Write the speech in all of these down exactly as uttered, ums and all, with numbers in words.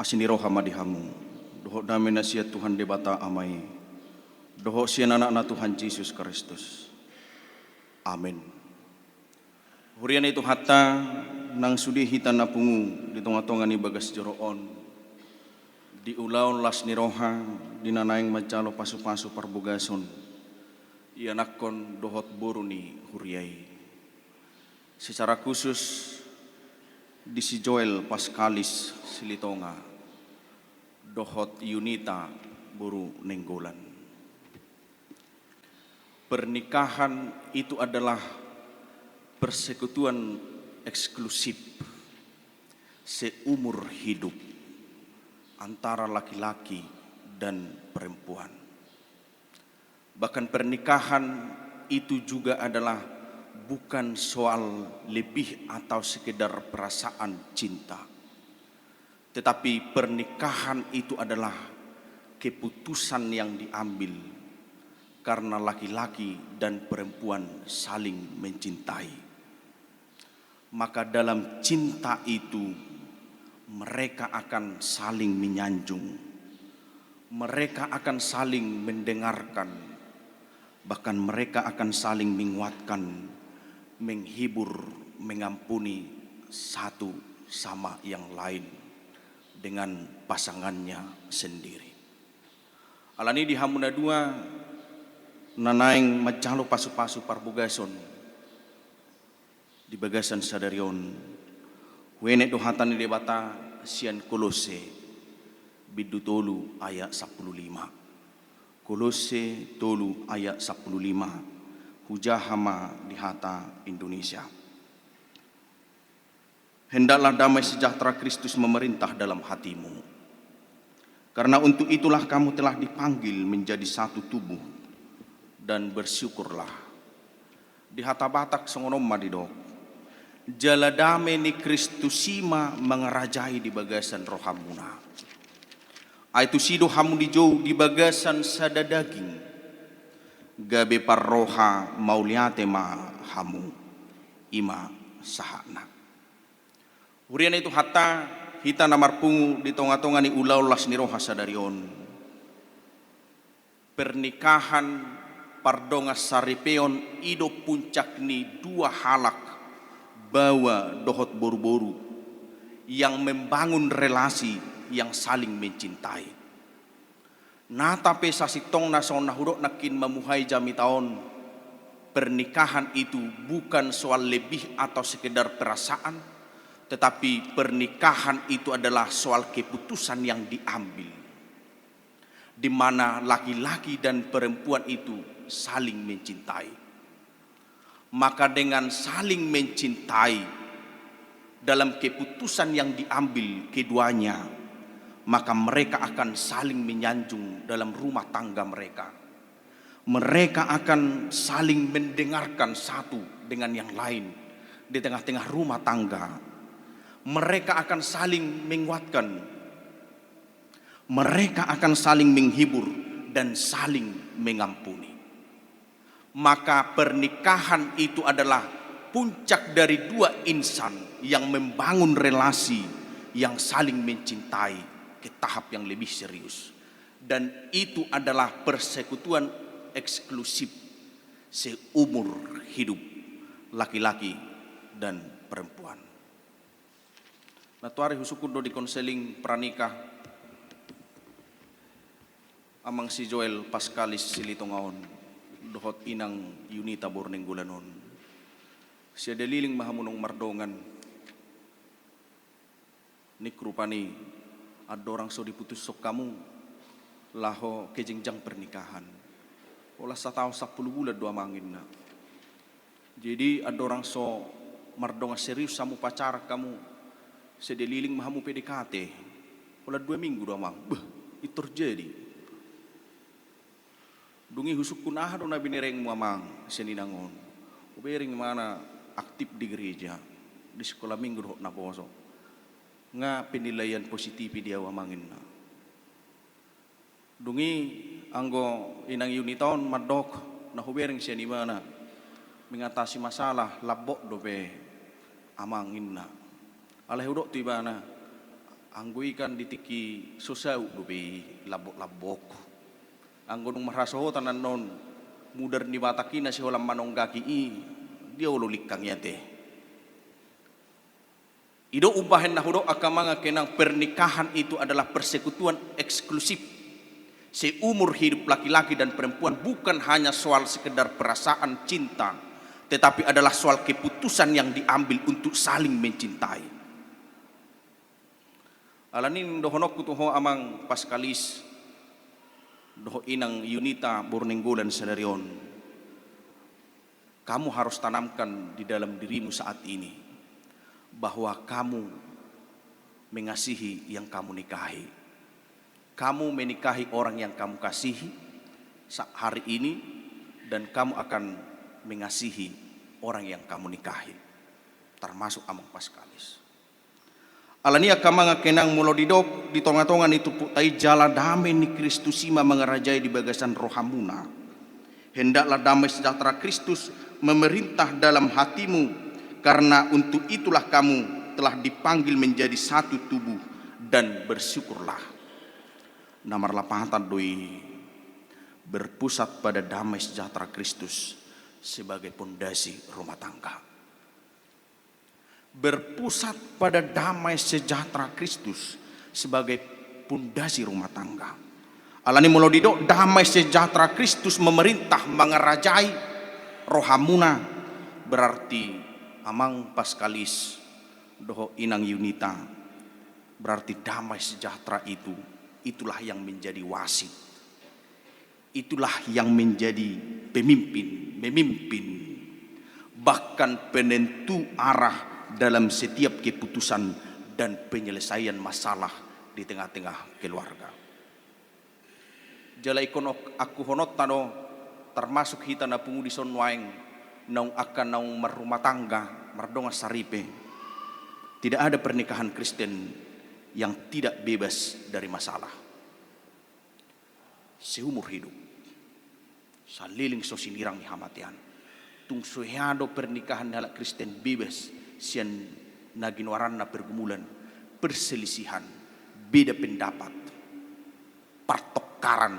Asi ni roha ma di hamu, dohot dame na sian Tuhan Debata Ama i, dohot sian Anakna Tuhan Jesus Kristus. Amen. Huria ni Tuhanta, nang sude hita na pungu di tongatonga ni bagas joro on, di ulaon las ni roha, di na naeng manjalo pasupasu parbagason, ianakhon dohot boru ni huria i. Secara khusus di si Joel Paskalis Silitonga dohot Yunita boru Nainggolan. Pernikahan itu adalah persekutuan eksklusif seumur hidup antara laki-laki dan perempuan. Bahkan pernikahan itu juga adalah bukan soal lebih atau sekedar perasaan cinta. Tetapi pernikahan itu adalah keputusan yang diambil karena laki-laki dan perempuan saling mencintai. Maka dalam cinta itu, mereka akan saling menyanjung, mereka akan saling mendengarkan, bahkan mereka akan saling menguatkan, menghibur, mengampuni satu sama yang lain dengan pasangannya sendiri. Alani di hamu na dua na naeng manjalo pasupasu parbagason di bagasan sadari on, huenet do hata ni Debata sian Kolosse bindu tolu ayat sampulu lima. Kolosse tolu ayat sampulu lima. Hujaha ma di hata Indonesia. Hendaklah damai sejahtera Kristus memerintah dalam hatimu. Karena untuk itulah kamu telah dipanggil menjadi satu tubuh, dan bersyukurlah. Di hata Batak songon on ma didok: jala dame ni Kristus i ma mangarajai di bagasan rohamuna. Ai tusi do hamu dijou di bagasan sada daging, gabe parroha mauliate ma hamu. I ma sahatna. Huria ni Tuhanta, hita na marpungu di tongatonga ni ulaon las ni roha sadari on. Pernikahan, pardongansaripeon, i do puncak ni dua halak, baoa dohot boruboru, yang membangun relasi, yang saling mencintai. Nata pe sasintongna songon na hudok nangkin mamuhai jamita on, pernikahan itu bukan soal lebih atau sekedar perasaan, tetapi pernikahan itu adalah soal keputusan yang diambil, di mana laki-laki dan perempuan itu saling mencintai. Maka dengan saling mencintai, dalam keputusan yang diambil keduanya, maka mereka akan saling menyanjung dalam rumah tangga mereka. Mereka akan saling mendengarkan satu dengan yang lain di tengah-tengah rumah tangga. Mereka akan saling menguatkan. Mereka akan saling menghibur dan saling mengampuni. Maka pernikahan itu adalah puncak dari dua insan yang membangun relasi, yang saling mencintai ke tahap yang lebih serius. Dan itu adalah persekutuan eksklusif seumur hidup laki-laki dan perempuan. Nantoari husungkun do di konseling pranikah amang si Joel Paskalis Silitonga on dohot inang Yunita boru Nainggolan on. Siada liling ma hamu naung mardongan. Ning rupani andorang so diputushon hamu laho ke jenjang pernikahan, holan sataon sampulu bulan do amang inna. Jadi andorang so mardongan serius hamu, pacaran hamu, siada liling ma hamu P D K T, holan dua minggu do amang. Beh, intor jadi. Dung i husungkun aha do na binerengmu amang sian inang on. Hubereng imana aktif di gereja, di sikola minggu dohot naposo. Nga penilaian positif i di au amang inna. Dung i anggo inang Yunita on mandok, na hubereng sian ibana, mengatasi masalah lambok dope amang inna. Alai hudok tu ibana, Anggo i kan di tingki so saut dope i lambok-lambok. Anggo dung marhasohotan annon mudar ni Batak i na siholan manonggaki i, dia olo lingkang i ate. I do umbahen na hudok angka amang angka inang, pernikahan itu adalah persekutuan eksklusif seumur hidup laki-laki dan perempuan, bukan hanya soal sekedar perasaan cinta, tetapi adalah soal keputusan yang diambil untuk saling mencintai. Alani i dohononku tu ho amang Paskalis dohot inang Yunita boru Nainggolan sadari on, kamu harus tanamkan di dalam dirimu saat ini bahwa kamu mengasihi yang kamu nikahi. Kamu menikahi orang yang kamu kasihi sa-, hari ini, dan kamu akan mengasihi orang yang kamu nikahi, termasuk amang Paskalis. Alani i angka amang angka inang, molo didok di tonga-tonga ni turpukta i, jala dame ni Kristus i ma mangarajai di bagasan rohamuna. Hendaklah damai sejahtera Kristus memerintah dalam hatimu, karena untuk itulah kamu telah dipanggil menjadi satu tubuh, dan bersyukurlah. Na marlapatan do i berpusat pada damai sejahtera Kristus sebagai pondasi rumah tangga. Berpusat pada damai sejahtera Kristus sebagai pondasi rumah tangga. Alani molo didok damai sejahtera Kristus memerintah mangarajai rohamuna, berarti amang Paskalis dohot inang Yunita, berarti damai sejahtera itu, itulah yang menjadi wasit. Itulah yang menjadi pemimpin, memimpin, bahkan penentu arah dalam setiap keputusan dan penyelesaian masalah di tengah-tengah keluarga. Jala ingkon ok-, angkuhononta do, termasuk hita na pungu dison nuaeng, naung angka naung marrumah tangga, mardongan saripe. Tidak ada pernikahan Kristen yang tidak bebas dari masalah. Seumur hidup. Saleleng so sinirang ni hamatean. Tung so hea do pernikahan ni halak Kristen bebas sian na ginoaranna pergumulan, perselisihan, beda pendapat, partongkaran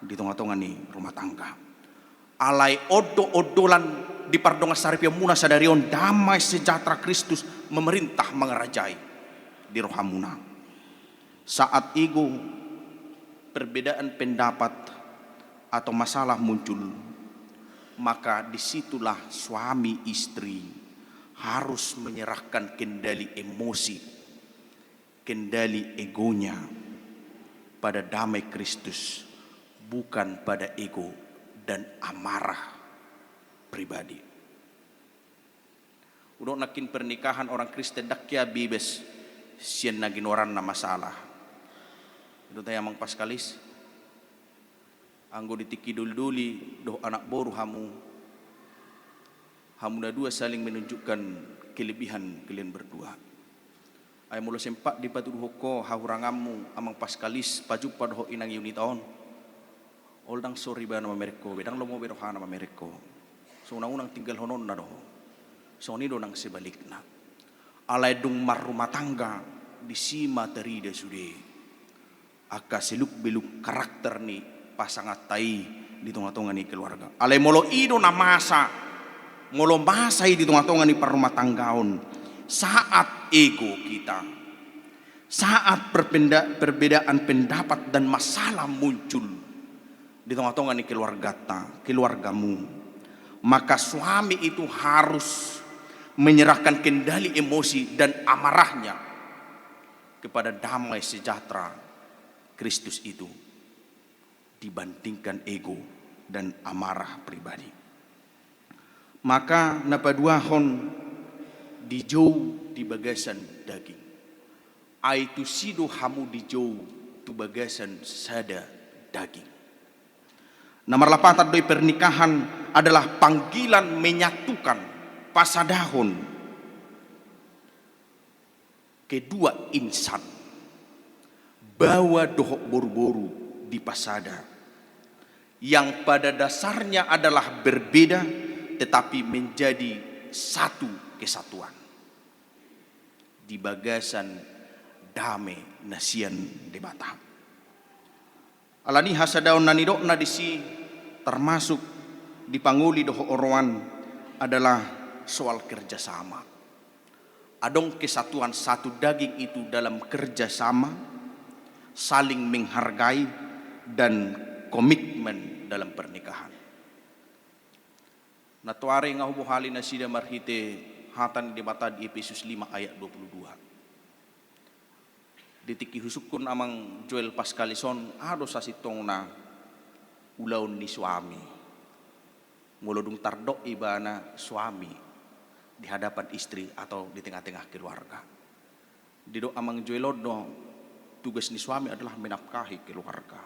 di tonga-tonga ni rumah tangga. Alai on do ondolan di pardongan saripeonmuna sadari on, damai sejahtera Kristus memerintah mangarajai di rohamuna. Saat ego, perbedaan pendapat, atau masalah muncul, maka disitulah suami istri harus menyerahkan kendali emosi, kendali egonya pada damai Kristus, bukan pada ego dan amarah pribadi. Hudok nangkin pernikahan orang Kristen ndang hea bebas sian na ginoaranna masalah. Didok i amang Paskalis, anggo di tingki doli-doli dohot anak boru hamu, hamu na dua saling menunjukkan kelebihan kalian berdua. Ai molo sempat dipatuduhon ho hahuranganmu amang Paskalis pajumpa dohot inang Yunita on, olo ndang sor ibana mamereng ho be, ndang lomo be rohana mamereng ho. So unang-unang tinggalhononna do ho. Songon i do nang sebalikna. Alai dung marrumah tangga, disi ma tarida sude angka seluk-beluk karakter ni pasanganta i di tonga-tonga ni keluarga. Alai molo i do na masa, molo masa i di tonga-tonga ni parrumahtanggaon, saat ego kita, saat perpenda-, perbedaan pendapat dan masalah muncul di tonga-tonga ni keluargata, keluargamu, maka suami itu harus menyerahkan kendali emosi dan amarahnya kepada damai sejahtera Kristus itu dibandingkan ego dan amarah pribadi. Maka na paduahon, dijou di bagasan daging. Ai tusi do hamu dijou tu bagasan sada daging. Na marlapatan do i, pernikahan adalah panggilan menyatukan, pasadahon kedua insan, baoa dohot boru-boru dipasada, yang pada dasarnya adalah berbeda tetapi menjadi satu kesatuan di bagasan dame na sian Debata. Alani hasadaon na nidokna disi, termasuk di pangoli dohot oroan, adalah soal kerjasama. Adong kesatuan satu daging itu dalam kerjasama, saling menghargai, dan komitmen dalam pernikahan. Nantoari nga hubohali nasida marhite hata ni Debata di Epesus lima ayat dua puluh dua. Di tingki husungkun Amang Joel Pascalis on, adong sasintongna ulaon ni suami. Molo dung tardok ibana suami di hadapan istri atau di tengah-tengah keluarga. Didok Amang Joel on do, tugas ni suami adalah menafkahi keluarga.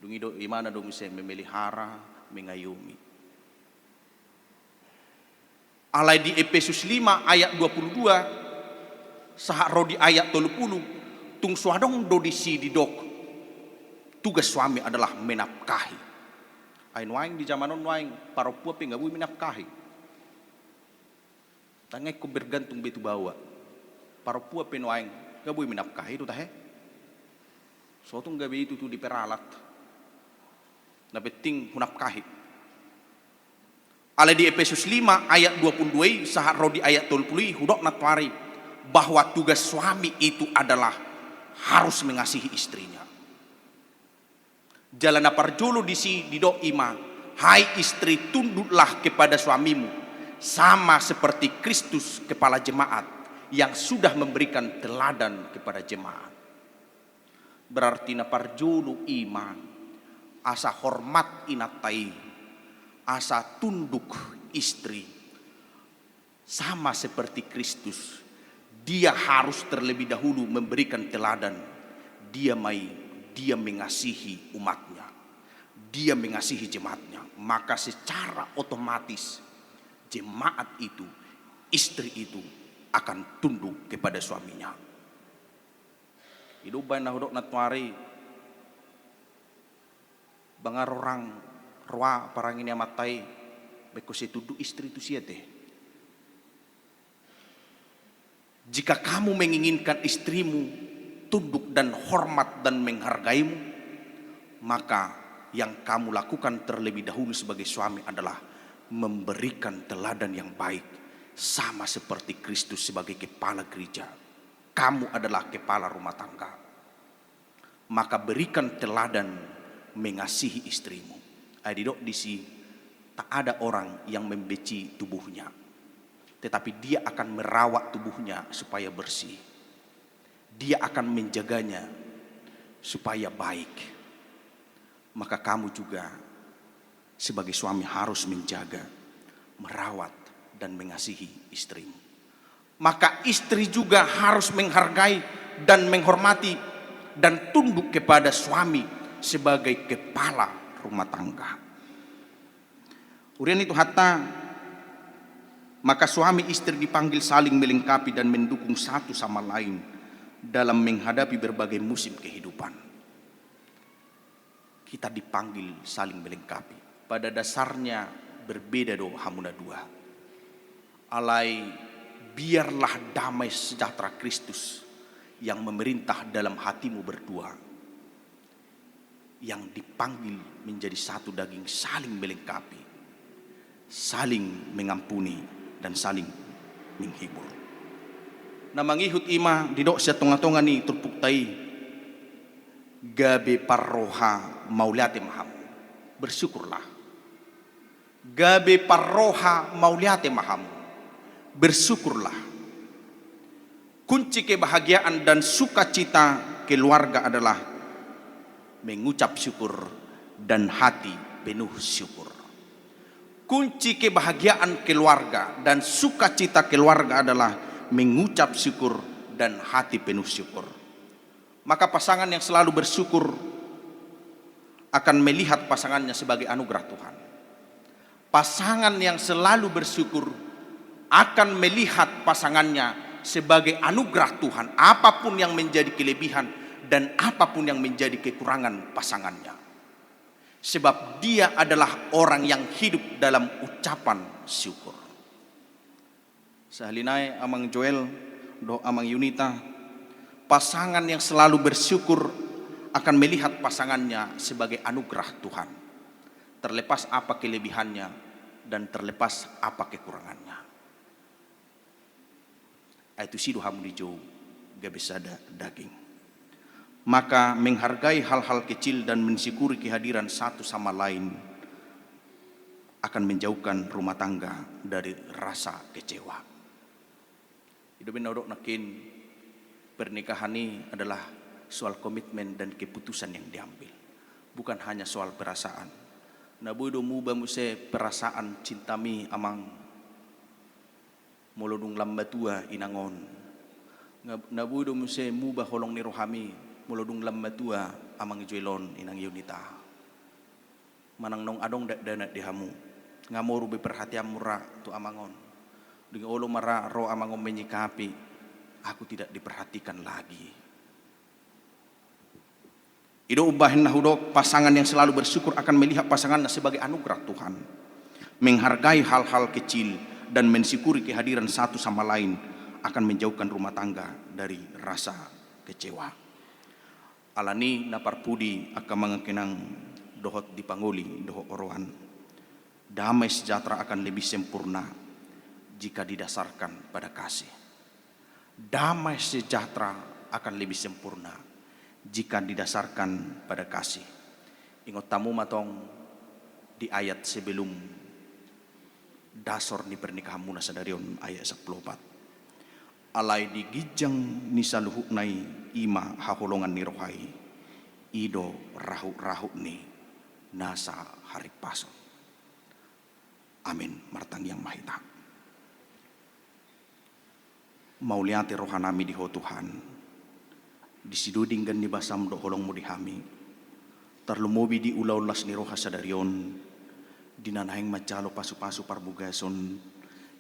Dung i do imana do muse memelihara, mengayomi. Alai di Epesus lima ayat dua puluh dua sahat ro di ayat tolu puluh, tung so adong do disi didok tugas suami adalah menafkahi. Ai nuaeng di jaman on nuaeng parompuan pe nga boi menafkahi. Ndang ingkon bergantung be tu baoa. Parompuan pe nuaeng nga boi menafkahi do tahe. So tung gabe i tutu diperalat. Na penting hunafkahi. Alai di Epesus lima ayat dua puluh dua i sahat ro di ayat tolu puluh i hudok nantoari bahwa tugas suami itu adalah harus mengasihi istrinya. Jala na parjolo disi didok ima, "Hai istri, tunduklah kepada suamimu, sama seperti Kristus kepala jemaat, yang sudah memberikan teladan kepada jemaat." Berarti na parjolo ima asa hormat inanta i, asa tunduk istri. Sama seperti Kristus, dia harus terlebih dahulu memberikan teladan. Dia mai, dia mengasihi umatnya. Dia mengasihi jemaatnya. Maka secara otomatis jemaat itu, istri itu akan tunduk kepada suaminya. I do umbahen na hudok nantoari, bangga rorang roa parange ni amanta i, baen ho sai tunduk istri tu sia te. Jika kamu menginginkan istrimu tunduk dan hormat dan menghargaimu, maka yang kamu lakukan terlebih dahulu sebagai suami adalah memberikan teladan yang baik, sama seperti Kristus sebagai kepala gereja. Kamu adalah kepala rumah tangga. Maka berikan teladan mengasihi istrimu. Ai didok disi, tak ada orang yang membenci tubuhnya, tetapi dia akan merawat tubuhnya supaya bersih. Dia akan menjaganya supaya baik. Maka kamu juga sebagai suami harus menjaga, merawat, dan mengasihi istrimu. Maka istri juga harus menghargai dan menghormati dan tunduk kepada suami sebagai kepala rumah tangga. Huria ni Tuhanta, maka suami istri dipanggil saling melengkapi dan mendukung satu sama lain dalam menghadapi berbagai musim kehidupan. Kita dipanggil saling melengkapi. Pada dasarnya berbeda do hamu na dua. Alai biarlah damai sejahtera Kristus yang memerintah dalam hatimu berdua. Yang dipanggil menjadi satu daging saling melengkapi, saling mengampuni, dan saling menghibur. Na mangihut ima didok sian tongatonga ni turpukta i, gabe parroha mauliate ma hamu. Bersyukurlah. Gabe parroha mauliate ma hamu. Bersyukurlah. Kunci kebahagiaan dan sukacita keluarga adalah mengucap syukur dan hati penuh syukur. Kunci kebahagiaan keluarga dan sukacita keluarga adalah mengucap syukur dan hati penuh syukur. Maka pasangan yang selalu bersyukur akan melihat pasangannya sebagai anugerah Tuhan. Pasangan yang selalu bersyukur akan melihat pasangannya sebagai anugerah Tuhan, apapun yang menjadi kelebihan dan apapun yang menjadi kekurangan pasangannya. Sebab dia adalah orang yang hidup dalam ucapan syukur. Sahali nai Amang Joel dohot Amang Yunita, Pasangan yang selalu bersyukur akan melihat pasangannya sebagai anugerah Tuhan, terlepas apa kelebihannya dan terlepas apa kekurangannya. Ai tusi do hamu dijou gabe sada daging. Maka menghargai hal-hal kecil dan mensyukuri kehadiran satu sama lain akan menjauhkan rumah tangga dari rasa kecewa. I do umbahen na hudok nangkin, pernikahan i adalah soal komitmen dan keputusan yang diambil, bukan hanya soal perasaan. Na boi do muba muse perasaan cintami, amang, molo dung lam matua inang on. Na boi do muse muba holong ni rohami molo dung lam matua amang Joel on, inang Yunita. Manang naung adong dakdanak di hamu, nga moru be perhatianmu ra tu amang on. Dung i olo ma ra ro amang on menyikapi, aku tidak diperhatikan lagi. I do umbahen na hudok, pasangan yang selalu bersyukur akan melihat pasangannya sebagai anugerah Tuhan. Menghargai hal-hal kecil dan mensyukuri kehadiran satu sama lain akan menjauhkan rumah tangga dari rasa kecewa. Alani na parpudi angka amang, inang dohot di pangoli dohot oroan, damai sejahtera akan lebih sempurna jika didasarkan pada kasih. Damai sejahtera akan lebih sempurna jika didasarkan pada kasih. Ingot hamu ma tong di ayat sebelum dasor ni pernikahanmuna sadari on, ayat sampulu opat. Alai di ginjang ni saluhutna i, i ma haholongan ni roha i, i do rahut-rahut ni nasa haripason. Amin. Martangiang ma hita. Mauliate rohanami di Ho Tuhan, disi do denggan ni basaM dohot holongMu di hami. Tarlumobi di ulaon las ni roha sadari on, di na naeng manjalo pasu-pasu parbagason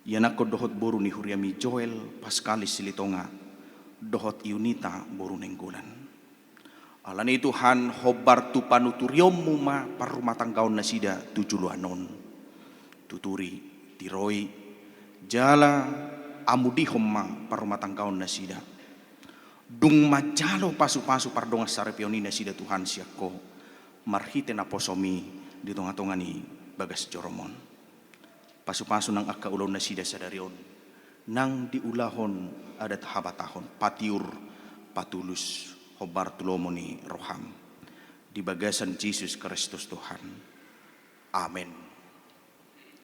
ianakhon dohot boru ni huriaMi Joel Paskalis Silitonga dohot Yunita boru Nainggolan. Alani i Tuhan, hombar tu panuturionMu ma parrumatanggaon nasida tu joloan on. Tuturi, tiroi, jala amudihon ma parrumatanggaon nasida. Dung manjalo pasu-pasu pardongansaripeon i nasida Tuhan sian Ho, marhite naposoMi di tonga-tonga ni bagas joroM on. Pasu-pasu nang angka ulaon nasida sadari on, nang di ulaon adat habatahon, patiur, patulus, hombar tu lomo ni rohaM. Di bagasan Jesus Kristus Tuhan. Amen.